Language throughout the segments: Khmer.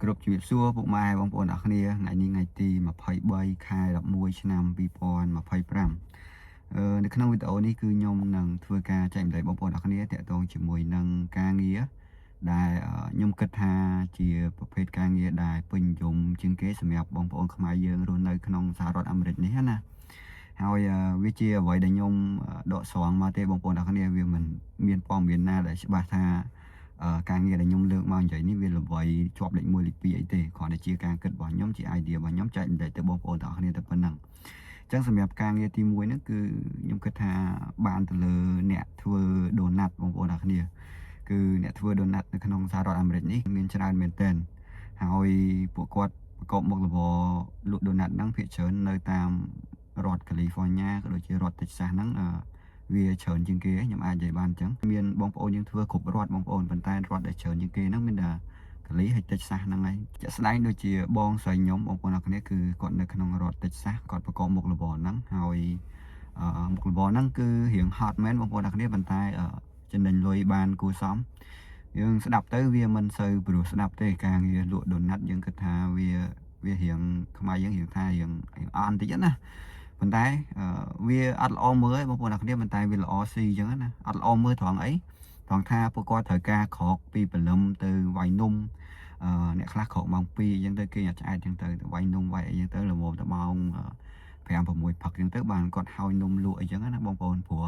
គ្រប់ជំរាបសួរពុកម៉ែបងប្អូនអរគ្នាថ្ងៃនេះថ្ងៃទី23ខែ11ឆ្នាំ2025នៅក្នុងវីដេអូនេះគឺខ្ញុំនឹងធ្វើការចែករំលែកបងប្អូនអរគ្នាតាក់ទងជាមួយនឹងការងារដែលខ្ញុំគិតថាជាប្រភេទការងារដែលពេញនិយមជាងគេសម្រាប់បងប្អូនខ្មែរយើងរស់នៅក្នុងសហរដ្ឋអាមេរិកនេះណាហើយវាជាអ្វីដែលខ្ញុំដកស្រង់មកទេបងប្អូនអរគ្នាវាមិនមានព័ត៌មានណាដែលច្បាស់ថា ការងារដែលខ្ញុំលើកមកនិយាយនេះវាល្បីជាប់លេខ1លេខ2អីទេគ្រាន់តែជាការគិតរបស់ខ្ញុំជា idea របស់ខ្ញុំចែករំលែកទៅបងប្អូនទាំងអស់គ្នាតែប៉ុណ្ណឹងអញ្ចឹងសម្រាប់ការងារទី1ហ្នឹងគឺខ្ញុំគិតថាបានទៅលើអ្នកធ្វើ donut បងប្អូនទាំងអស់គ្នាគឺអ្នកធ្វើ donut នៅក្នុងសហរដ្ឋអាមេរិកនេះមានច្រើនមែនទែនហើយពួកគាត់ប្រកបមុខរបរលក់ donut ហ្នឹងភាគច្រើននៅតាមរដ្ឋ California ក៏ដូចជារដ្ឋ Texas ហ្នឹងអឺ វាច្រើនជាងគេខ្ញុំអាចនិយាយបានអញ្ចឹងមានបងប្អូនយើងធ្វើគ្រប់រដ្ឋបងប្អូនប៉ុន្តែរដ្ឋដែលច្រើនជាងគេហ្នឹងមានតែកាលីហើយតិចសាសហ្នឹងហើយជាក់ស្ដែងដូចជាបងស្រីខ្ញុំបងប្អូនអរគ្នាគឺគាត់នៅក្នុងរដ្ឋតិចសាសគាត់ប្រកបមុខរបរហ្នឹងហើយអឺមុខរបរហ្នឹងគឺរៀងហត់មែនបងប្អូនអរគ្នាប៉ុន្តែចំណេញលុយបានគួរសមយើងស្ដាប់ទៅវាមិនសូវព្រោះស្ដាប់ទេការងារលក់ដូណាត់យើងគិតថាវាវារៀងខ្មែរយើងរៀងថារៀងរៀងអន់តិចណាប៉ុន្តែវាអត់ល្អមើលទេបងប្អូនអរគ្នាប៉ុន្តែវាល្អស៊ីអញ្ចឹងណាអត់ល្អមើលត្រង់អីត្រង់ថាពួកគាត់ត្រូវការក្រោកពីព្រលឹមទៅវាយនំអ្នកខ្លះក្រោកម៉ោង2អញ្ចឹងទៅគេអត់ឆ្អែតអញ្ចឹងទៅទៅវាយនំវាយអីអញ្ចឹងទៅល្មមទៅម៉ោង5 6ព្រឹកអញ្ចឹងទៅបានគាត់ហើយនំលក់អីចឹងណាបងប្អូនព្រោះ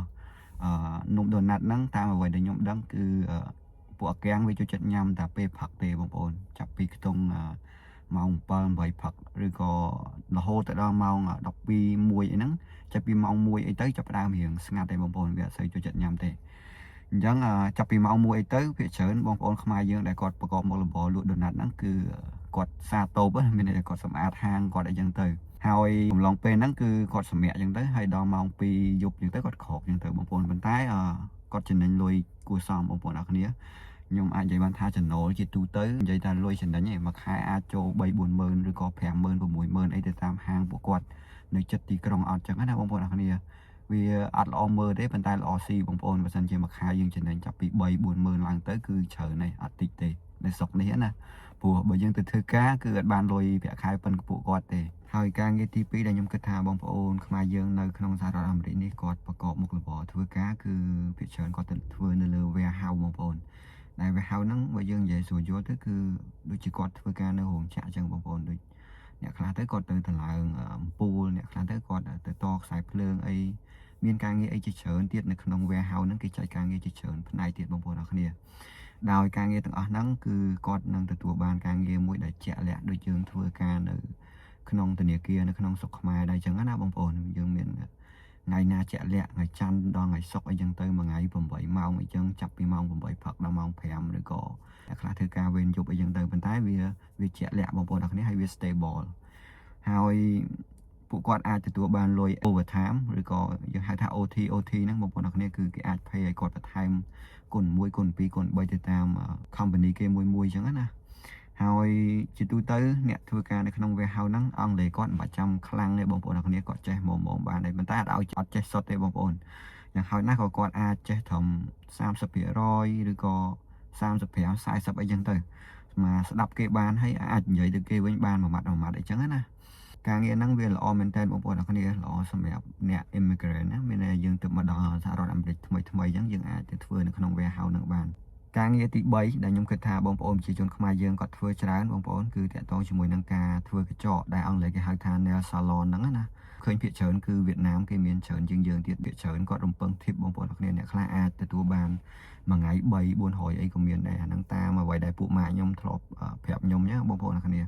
នំដូណាត់ហ្នឹងតាមអ្វីដែលខ្ញុំដឹងគឺពួកអាកាំងវាចូលចិត្តញ៉ាំតែពេលព្រឹកទេបងប្អូនចាប់ពីខ្ទង់ម៉ោង7 8ព្រឹកឬក៏រហូតទៅដល់ម៉ោង12 1អីហ្នឹងចាប់ពីម៉ោង1អីទៅចាប់ផ្ដើមរៀងស្ងាត់ទេបងប្អូនវាអត់សូវចូលចិត្តញ៉ាំទេអញ្ចឹងចាប់ពីម៉ោង1អីទៅភាគច្រើនបងប្អូនខ្មែរយើងដែលគាត់ប្រកបមុខរបរលក់ដូណាត់ហ្នឹងគឺគាត់សាតូបមានន័យថាគាត់សម្អាតហាងគាត់អីចឹងទៅហើយកំឡុងពេលហ្នឹងគឺគាត់សម្រាកចឹងទៅហើយដល់ម៉ោង2យប់ចឹងទៅគាត់ក្រោកចឹងទៅបងប្អូនប៉ុន្តែគាត់ចំណេញលុយគួរសមបងប្អូនអរគ្នាខ្ញុំអាចនិយាយបានថាចំណូលជាទូទៅនិយាយថាលុយចំណេញឯងមួយខែអាចចូល3 4ម៉ឺនឬក៏5ម៉ឺន6ម៉ឺនអីទៅតាមហាងពួកគាត់នៅចិត្តទីក្រុងអត់ចឹងណាបងប្អូនអរគ្នាវាអត់ល្អមើលទេប៉ុន្តែល្អស៊ីបងប្អូនបើសិនជាមួយខែយើងចំណេញចាប់ពី3 4ម៉ឺនឡើងទៅគឺច្រើនហើយអត់តិចទេនៅស្រុកនេះណាព្រោះបើយើងទៅធ្វើការគឺអត់បានលុយប្រាក់ខែប៉ុនពួកគាត់ទេហើយការងារទី2ដែលខ្ញុំគិតថាបងប្អូនខ្មែរយើងនៅក្នុងសហរដ្ឋអាមេរិកនេះគាត់ប្រកបមុខរបរធ្វើការគឺភាគច្រើនគាត់ទៅធ្វើនៅលើ warehouse បងប្អូនដែល warehouse ហ្នឹងបើយើងនិយាយស្រួលយល់ទៅគឺដូចជាគាត់ធ្វើការនៅរោងចក្រអញ្ចឹងបងប្អូនដូចអ្នកខ្លះទៅគាត់ទៅតម្លើងអំពូលអ្នកខ្លះទៅគាត់ទៅតខ្សែភ្លើងអីមានការងារអីជាច្រើនទៀតនៅក្នុង warehouse ហ្នឹងគេចែកការងារជាច្រើនផ្នែកទៀតបងប្អូនអរគ្នាដោយការងារទាំងអស់ហ្នឹងគឺគាត់នឹងទទួលបានការងារមួយដែលជាក់លាក់ដូចយើងធ្វើការនៅក្នុងធនាគារនៅក្នុងស្រុកខ្មែរដែរអញ្ចឹងណាបងប្អូនយើងមានថ្ងៃណាជាក់លាក់ថ្ងៃច័ន្ទដល់ថ្ងៃសុក្រអីចឹងទៅមួយថ្ងៃ8ម៉ោងអីចឹងចាប់ពីម៉ោង8ព្រឹកដល់ម៉ោង5ឬក៏អ្នកខ្លះធ្វើការវេនយប់អីចឹងទៅប៉ុន្តែវាវាជាក់លាក់បងប្អូនអរគ្នាហើយវា stable ហើយពួកគាត់អាចទទួលបានលុយ overtime ឬក៏យើងហៅថា OT OT ហ្នឹងបងប្អូនអរគ្នាគឺគេអាច pay ឲ្យគាត់បន្ថែមគុណ1គុណ2គុណ3ទៅតាម company គេមួយមួយអញ្ចឹងណាហើយជាទូទៅអ្នកធ្វើការនៅក្នុង warehouse ហ្នឹងអង់គ្លេសគាត់មិនបាច់ចាំខ្លាំងទេបងប្អូនអរគ្នាគាត់ចេះមុំៗបានដែរប៉ុន្តែអត់ឲ្យអត់ចេះសុទ្ធទេបងប្អូនយ៉ាងហោចណាស់ក៏គាត់អាចចេះត្រឹម30%ឬក៏35 40អីចឹងទៅមកស្ដាប់គេបានហើយអាចនិយាយទៅគេវិញបានមួយម៉ាត់មួយម៉ាត់អីចឹងណាការងារហ្នឹងវាល្អមែនតើបងប្អូនអរគ្នាល្អសម្រាប់អ្នក immigrant ណាមានន័យយើងទៅមកដល់សហរដ្ឋអាមេរិកថ្មីថ្មីអញ្ចឹងយើងអាចទៅធ្វើនៅក្នុង warehouse ហ្នឹងបានការងារទី3ដែលខ្ញុំគិតថាបងប្អូនប្រជាជនខ្មែរយើងគាត់ធ្វើច្រើនបងប្អូនគឺតាក់ទងជាមួយនឹងការធ្វើក្រចកដែលអង់គ្លេសគេហៅថា nail salon ហ្នឹងណាឃើញភាគច្រើនគឺវៀតណាមគេមានច្រើនជាងយើងទៀតភាគច្រើនគាត់រំពឹង tip បងប្អូនអរគ្នាអ្នកខ្លះអាចទទួលបានមួយថ្ងៃ3 400អីក៏មានដែរអាហ្នឹងតាមអ្វីដែលពួកម៉ាកខ្ញុំធ្លាប់ប្រាប់ខ្ញុំណាបងប្អូនអរគ្នា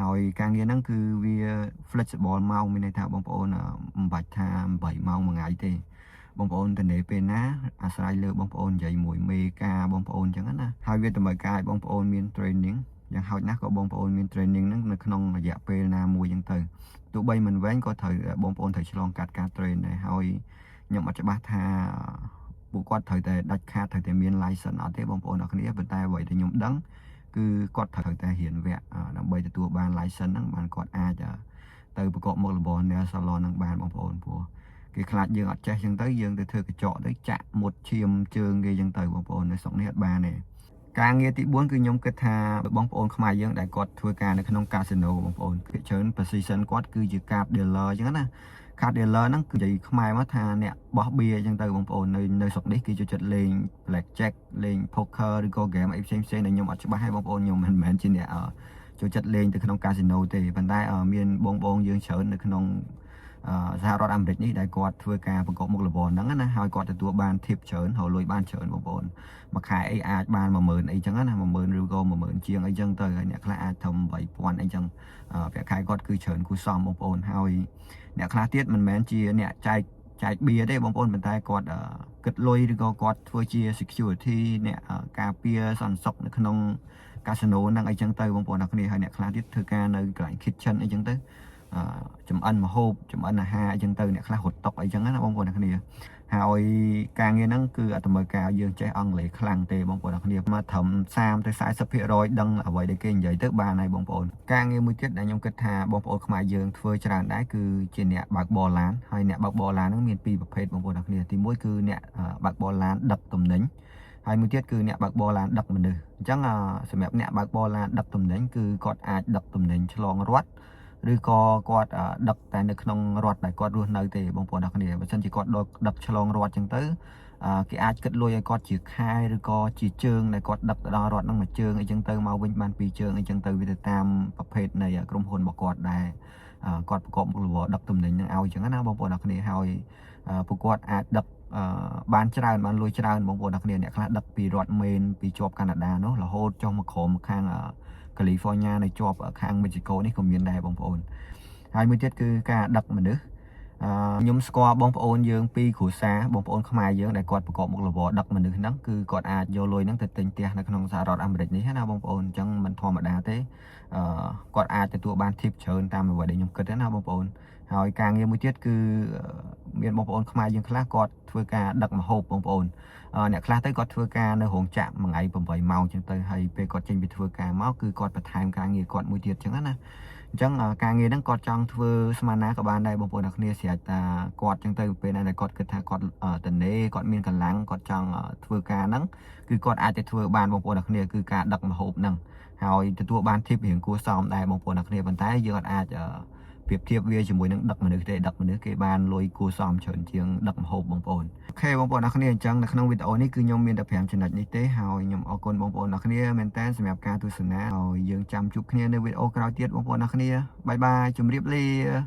ហើយការងារហ្នឹងគឺវា flexible ម៉ោងមានន័យថាបងប្អូនមិនបាច់ថា8ម៉ោងមួយថ្ងៃទេបងប្អូនទៅនេពេលណាអាស្រ័យលើបងប្អូននិយាយមួយមេការបងប្អូនអញ្ចឹងណាហើយវាតម្រូវការឲ្យបងប្អូនមាន training យ៉ាងហោចណាស់ក៏បងប្អូនមាន training ហ្នឹងនៅក្នុងរយៈពេលណាមួយអញ្ចឹងទៅទោះបីមិនវែងក៏ត្រូវបងប្អូនត្រូវឆ្លងកាត់ការ train ដែរហើយខ្ញុំអត់ច្បាស់ថាពួកគាត់ត្រូវតែដាច់ខាតត្រូវតែមាន license អត់ទេបងប្អូនអរគ្នាប៉ុន្តែអ្វីដែលខ្ញុំដឹងគឺគាត់ត្រូវតែរៀនវគ្គដើម្បីទទួលបាន license ហ្នឹងបានគាត់អាចទៅប្រកបមុខរបរ nail salon ហ្នឹងបានបងប្អូនព្រោះគេខ្លាចយើងអត់ចេះចឹងទៅយើងទៅធ្វើក្រចកទៅចាក់មុតឈាមជើងគេចឹងទៅបងប្អូននៅស្រុកនេះអត់បានទេ ការងារទី4គឺខ្ញុំគិតថាបងប្អូនខ្មែរយើងដែលគាត់ធ្វើការនៅក្នុងកាស៊ីណូបងប្អូនភាគច្រើន position គាត់គឺជា card dealer អញ្ចឹងណា card dealer ហ្នឹងគឺនិយាយខ្មែរមកថាអ្នកបោះបៀអញ្ចឹងទៅបងប្អូននៅនៅស្រុកនេះគេចូលចិត្តលេង black jack លេង poker ឬក៏ game អីផ្សេងផ្សេងដែលខ្ញុំអត់ច្បាស់ហើយបងប្អូនខ្ញុំមិនមែនជាអ្នកចូលចិត្តលេងទៅក្នុងកាស៊ីណូទេប៉ុន្តែមានបងបងយើងច្រើននៅក្នុងសហរដ្ឋអាមេរិកនេះដែលគាត់ធ្វើការប្រកបមុខរបរហ្នឹងណាហើយគាត់ទទួលបាន tip ច្រើនរកលុយបានច្រើនបងប្អូនមួយខែអីអាចបាន10000អីចឹងណា10000ឬក៏10000ជាងអីចឹងទៅហើយអ្នកខ្លះអាចត្រឹម8000អីចឹងប្រាក់ខែគាត់គឺច្រើនគួរសមបងប្អូនហើយអ្នកខ្លះទៀតមិនមែនជាអ្នកចែកចែកបៀទេបងប្អូនប៉ុន្តែគាត់គិតលុយឬក៏គាត់ធ្វើជា security អ្នកការពារសន្តិសុខនៅក្នុងកាស៊ីណូហ្នឹងអីចឹងទៅបងប្អូនអ្នកគ្នាហើយអ្នកខ្លះទៀតធ្វើការនៅកន្លែង kitchen អីចឹងទៅចំអិនម្ហូបចំអិនអាហារអីចឹងទៅអ្នកខ្លះរត់តុអីចឹងណាបងប្អូនអ្នកគ្នាហើយការងារហ្នឹងគឺអត់តម្រូវការយើងចេះអង់គ្លេសខ្លាំងទេបងប្អូនអ្នកគ្នាមកត្រឹម30ទៅ40%ដឹងអ្វីដែលគេនិយាយទៅបានហើយបងប្អូនការងារមួយទៀតដែលខ្ញុំគិតថាបងប្អូនខ្មែរយើងធ្វើច្រើនដែរគឺជាអ្នកបើកបរឡានហើយអ្នកបើកបរឡានហ្នឹងមានពីរប្រភេទបងប្អូនអ្នកគ្នាទីមួយគឺអ្នកបើកបរឡានដឹកទំនិញហើយមួយទៀតគឺអ្នកបើកបរឡានដឹកមនុស្សអញ្ចឹងសម្រាប់អ្នកបើកបរឡានដឹកទំនិញគឺគាត់អាចដឹកទំនិញឆ្លងរដ្ឋឬក៏គាត់ដឹកតែនៅក្នុងរដ្ឋដែលគាត់រស់នៅទេបងប្អូនអរគ្នាបើសិនជាគាត់ដឹកឆ្លងរដ្ឋអញ្ចឹងទៅគេអាចគិតលុយឲ្យគាត់ជាខែឬក៏ជាជើងដែលគាត់ដឹកទៅដល់រដ្ឋហ្នឹងមួយជើងអីចឹងទៅមកវិញបានពីរជើងអីចឹងទៅវាទៅតាមប្រភេទនៃក្រុមហ៊ុនរបស់គាត់ដែលគាត់ប្រកបមុខរបរដឹកទំនិញហ្នឹងឲ្យអញ្ចឹងណាបងប្អូនអរគ្នាហើយពួកគាត់អាចដឹកបានច្រើនបានលុយច្រើនបងប្អូនអរគ្នាអ្នកខ្លះដឹកពីរដ្ឋមេនពីជាប់កាណាដានោះរហូតចុះមកក្រោមខាងកាលីហ្វ័រញ៉ានៅជាប់ខាងមិចស៊ីកូនេះក៏មានដែរបងប្អូនហើយមួយទៀតគឺការដឹកមនុស្សខ្ញុំស្គាល់បងប្អូនយើងពីរគ្រួសារបងប្អូនខ្មែរយើងដែលគាត់ប្រកបមុខរបរដឹកមនុស្សហ្នឹងគឺគាត់អាចយកលុយហ្នឹងទៅទិញផ្ទះនៅក្នុងសហរដ្ឋអាមេរិកនេះណាបងប្អូនអញ្ចឹងមិនធម្មតាទេអឺគាត់អាចទទួលបាន tip ច្រើនតាមអ្វីដែលខ្ញុំគិតណាបងប្អូនហើយការងារមួយទៀតគឺមានបងប្អូនខ្មែរយើងខ្លះគាត់ធ្វើការដឹកម្ហូបបងប្អូនអ្នកខ្លះទៅគាត់ធ្វើការនៅរោងចក្រមួយថ្ងៃ8ម៉ោងចឹងទៅហើយពេលគាត់ចេញពីធ្វើការមកគឺគាត់បន្ថែមការងារគាត់មួយទៀតចឹងណាអញ្ចឹងការងារហ្នឹងគាត់ចង់ធ្វើស្មានណាក៏បានដែរបងប្អូនអ្នកគ្នាស្រេចតាគាត់ចឹងទៅពេលណាដែលគាត់គិតថាគាត់តនេគាត់មានកម្លាំងគាត់ចង់ធ្វើការហ្នឹងគឺគាត់អាចទៅធ្វើបានបងប្អូនអ្នកគ្នាគឺការដឹកម្ហូបហ្នឹងហើយទទួលបាន tip រៀងគួរសមដែរបងប្អូនអ្នកគ្នាប៉ុន្តែយើងអាចប្រៀបធៀបវាជាមួយនឹងដឹកមនុស្សទេដឹកមនុស្សគេបានលុយគួរសមច្រើនជាងដឹកម្ហូបបងប្អូន OK បងប្អូនអ្នកគ្នាអញ្ចឹងនៅក្នុងវីដេអូនេះគឺខ្ញុំមានតែ5ចំណុចនេះទេហើយខ្ញុំអរគុណបងប្អូនអ្នកគ្នាមែនតើសម្រាប់ការទស្សនាហើយយើងចាំជួបគ្នានៅវីដេអូក្រោយទៀតបងប្អូនអ្នកគ្នាbye bye ជម្រាបលា។